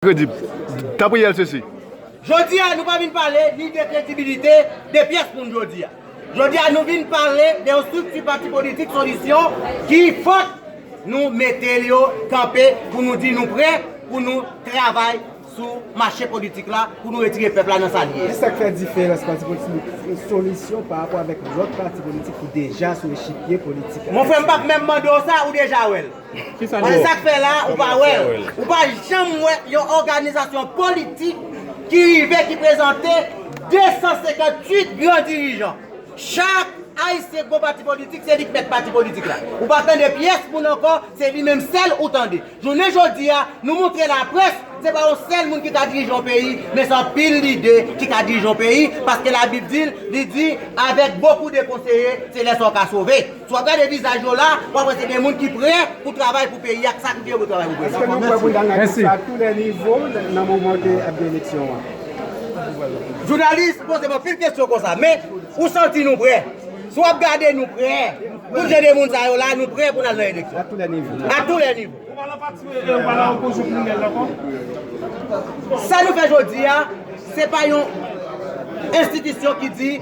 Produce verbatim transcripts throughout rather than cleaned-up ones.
Kredib. Tanpri, L C C. Jodi a, nou pa vin pale ni de kredibilite de pyès moun jodi a. Jodi a, nou vin pale de yon estrikti pati politik Solisyon ki fòk nou mete l yo kanpe pou nou di nou prè pou nou travay sou mache politik la, pou nou retire pèp la nan sa l ye. Ki sa k fè diferans pati politik Solisyon pa rapò avèk lòt pati politik ki deja sou echipye politik? Mon frè, m p ap menm mande w sa, ou deja wè l. Kisa nou wè? Se sa k fè la, ou pa wè l. Ou pa janm wè yon òganizasyon politik ki rive, ki prezante de san senkantuit gran dirijan. Chak Ayisyen ki gon pati politik, se li k mèt pati politik la. Ou pa tande pyès moun ankò, se li menm sèl ou tande. Jounen jodi a, nou montre laprès, se pa yon sèl moun ki ka dirije yon peyi, men se anpil lidè ki ka dirije yon peyi, paske Labib di l, li di, avec beaucoup de conseillers, c'est là sa w ka sove. Si w ap gade vizaj yo la, w ap wè se de moun ki prè pou travay pou peyi a, k sakrifye pou travay pou peyi a. Èske nou prè pou n al nan eleksyon a tou lè nivo nan moman ke ap gen eleksyon an? Jounalis poze m anpil kesyon konsa, men ou santi nou prè. Si w ap gade nou prè, tout jan de moun sa yo la, nou prè pou n al nan eleksyon. A tou lè nivo. A tou lè nivo. Ou pa nan pati, e, ou pa nan opozisyon kriminèl ankò? Sa nou fè jodi a, se pa yon enstitisyon ki di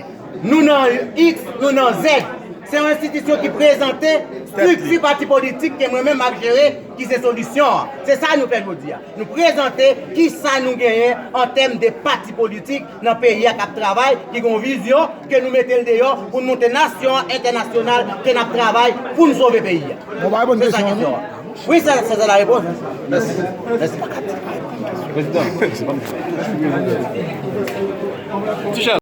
nou nan X, nou nan Z. Se yon enstitisyon ki prezante estrikti pati politik ke mwen menm m ap jere, ki se Solisyon an. Se sa nou fè jodi a. Nou prezante ki sa nou genyen an tèm de pati politik nan peyi a k ap travay, ki gen yon vizyon ke nou mete l deyò pou n montre nasyon an entènasyonal ke n ap travay pou n sove peyi a. Bon, ba reponn kesyon an. Se sa kesyon an. Wi, se, se, se la repons. Mèsi. Mèsi. Prezidan.